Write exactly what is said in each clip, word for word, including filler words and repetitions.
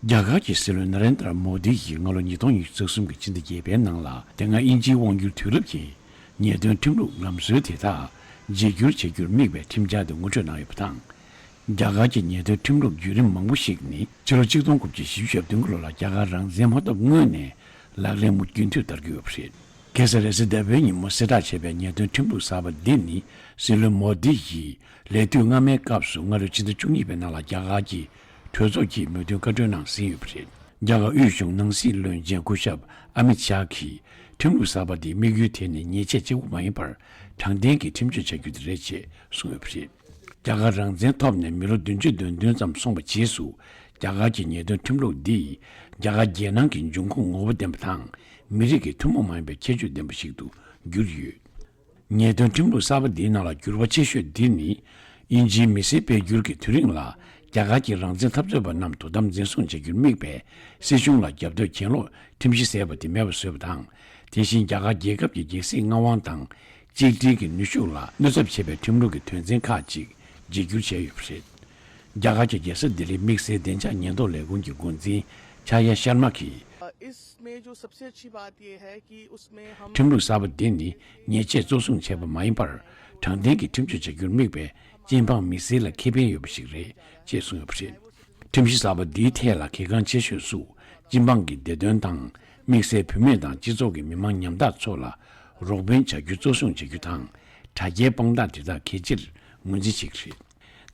རྒྱ་གར་གྱི་སྲིད་བློན་ན་རེན་དྲ་མོ་དི་ཡིས་སྔ་ལོ་ཉིས་སྟོང་ཉི་ཤུ་རྩ་གསུམ་གྱི་ཕྱི་ཟླ་བརྒྱད་པའི་ནང་ལ་དེ་སྔ་དབྱིན་ཇིའི་དབང་སྒྱུར་དུས་རབས་ཀྱི་ཉེས་དོན་ཁྲིམས་ལུགས་ལམ་སྲོལ་དེ་དག་བརྗེ་བསྒྱུར་བྱ་རྒྱུར་དམིགས་པའི་ཁྲིམས་འཆར་དེ་ངོ་སྤྲོད་གནང་ཡོད་པ་དང་། རྒྱ་གར་གྱི་ཉེས་དོན་ཁྲིམས་ལུགས་བརྒྱུད་རིམ་མང་པོ་ཞིག་ནི་ཕྱི་ལོ་ཆིག་སྟོང་དགུ་བརྒྱ་བཞི་བཅུ་ཞེ་བདུན་ལོ་ལ་རྒྱ་གར་རང་བཙན་མ་ཐོབ་སྔོན་ནས་ལག་ལེན་མུ་རྒྱུན་མཐུད་བསྟར་གྱི་ཡོད་པ་རེད། ཁ་སང་རེས་གཟའ་ཟླ་བའི་ཉིན་མོ་གསལ་བསྒྲགས་བྱས་པའི་ཉེས་དོན་ཁྲིམས་ལུགས་གསར་པ་འདི་ནི་སྲིད་བློན་མོ་དི་ཡིས་ལས་དུས་སྔ་མའི་སྐབས་སུ་སྔ་ལོའི་ཕྱི་ཟླ་བཅུ་གཉིས་པའི་ནང་ལ་རྒྱ་གར་གྱི་གྲོས་ཚོགས་ཀྱིས་མོས་མཐུན་བཀའ་འཁྲོལ་གནང་ཟིན་ཡོད་པ་རེད། རྒྱ་གར་དབུས་གཞུང་ནང་སྲིད་བློན་ཆེན་སྐུ་ཞབས་ཨ་མིད་ཤཱ་གིས་ཁྲིམས་ལུགས་གསར་པ་འདིའི་དམིགས་ཡུལ་དེ་ནི་ཉེས་ཆད་གཅིག་པུ་མ་ཡིན་པར་དྲང་བདེན་གྱི་ཁྲིམས་གཅོད་བྱ་རྒྱུ་དེ་རེད་ཅེས་གསུངས་ཡོད་པ་རེད། རྒྱ་གར་རང་བཙན་ཐོབ་ནས་མི་ལོ་བདུན་ཅུ་དོན་བདུན་ཙམ་སོང་བའི་རྗེས་སུ་རྒྱ་གར་གྱི་ཉེས་དོན་ཁྲིམས་ལུགས་འདིས་རྒྱ་གར་རྒྱལ་ནང་གི་འབྱུང་ཁུངས་ངོ་བོ་ལྡན་པ་དང་མི་རིགས་ཀྱི་ཐུན་མོང་མ་ཡིན་པའི་ཁྱད་ཆོས་ལྡན་པ་ཞིག་ཏུ་གྱུར་ཡོད། ཉེས་དོན་ཁྲིམས་ལུགས་གསར་པ་འདིའི་ནང་ལ་འགྱུར་བ་ཆེ་ཤོས་འདི་ནི། དབྱིན་ཇིའི་མི་སེར་སྤེལ་འགྱུར་གྱི་དུས་རིང་ལ་རྒྱ་གར་གྱི་རང་བཙན་འཐབ་རྩོད་པ་རྣམས་དོ་དམ་འཛིན་བཟུང་བྱ་རྒྱུར་དམིགས་པའི་སྲིད་གཞུང་ལ་རྒྱབ་གཏོད་གྱེན་ལོག་ཁྲིམས་གཞི་ཟེར་བ་དེ་མེད་པ་བཟོས་པ་དང་། དེ་བཞིན་རྒྱ་གར་རྒྱལ་ཁབ་ཀྱི་རྒྱལ་སྲིད་མངའ་དབང་དང་གཅིག་སྒྲིལ་གྱི་ནུས་ཤུགས་ལ་གནོད་ཚབས་བྱེད་པའི་ཁྲིམས་ལུགས་ཀྱི་དོན་ཚན་ཁག་ཅིག་བརྗེ་བསྒྱུར་བྱས་ཡོད་པ་རེད། རྒྱ་གར་གྱི་རྒྱལ་ས་ལྡི་ལིའི་དམིགས་བསལ་བདེ་འཇགས་ཉེན་རྟོག་ལས་ཁུངས་ཀྱི་འགོ་འཛིན་ཆ་ཡ་ཤར་མ་གིས། इसमें जो सबसे अच्छी बात यह है कि उसमें हम ཁྲིམས་ལུགས་གསར་པ་འདི་ནི་ཉེས་ཆད་གཙོ་བཟུང་བྱས་པ་མ་ཡིན་པར། དྲང་བདེན་གྱི་ཁྲིམས་གཅོད་བྱ་རྒྱུར་དམིགས་པའི་སྤྱི་འབངས་མི་སེར་ལ་ཁེ་ཕན་ཡོད་པ་ཞིག་རེད་ཅེས་གསུངས་ཡོད་པ་རེད། ཁྲིམས་གཞི་གསར་པ་འདིའི་ཐད་ལ་གལ་འགངས་ཆེ་ཤོས་སུ་སྤྱི་འབངས་ཀྱི་བདེ་དོན་དང་། དམིགས་བསལ་བུད་མེད་དང་སྤྱི་ཚོགས་ཀྱི་མི་མང་ཉམ་ཐག་ཚོ་ལ་རོགས་ཕན་བྱ་རྒྱུ་གཙོ་བཟུང་བྱ་རྒྱུ་དང་། དྲ་རྒྱའི་དཔང་རྟགས་དེ་དག་གལ་ཆེར་ངོས་འཛིན་བྱེད་ཀྱི་རེད།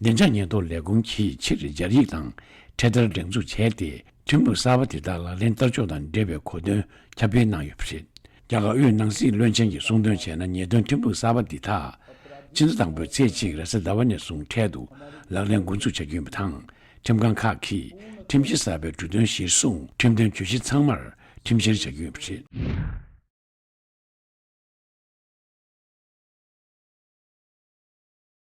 བདེ་འཇགས་ཉེན་རྟོག་ལས་ཁུངས་ཀྱིས་ཕྱིར་སྦྱར་ཡིག་དང་འཕྲེད་དར་སྒྲེང་འཛུགས་བྱས་ཏེ། ཁྲིམས་ལུགས་གསར་པ་དེ་དག་ལག་ལེན་བསྟར་ཕྱོགས་དང་འབྲེལ་བའི་གོ་སྟོན་ཁྱབ་སྤེལ་གནང་ཡོད་པ་རེད། རྒྱ་གར་དབུས་ནང་སྲིད་བློན་ཆེན་གྱིས་གསུངས་དོན་བྱས་ན། ཉེས་དོན་ཁྲིམས་ལུགས་གསར་པ་འདི་དག་ཕྱི་ཟླ་དང་པོའི་ཚེས་གཅིག་རེས་གཟའ་ཟླ་བ་ནས་བཟུང་འཕྲལ་དུ་ལག་ལེན་འགོ་འཛུགས་བྱ་རྒྱུ་ཡིན་པ་དང་། ཁྲིམས་ཁང་ཁག་གིས་ཁྲིམས་གཞི་གསར་པའི་འབྲུ་དོན་གཞིར་བཟུང་ཁྲིམས་དོན་གྱོད་གཞི་ཚང་མར་ཁྲིམས་བཤེར་བྱ་རྒྱུ་ཡིན་པ་རེད།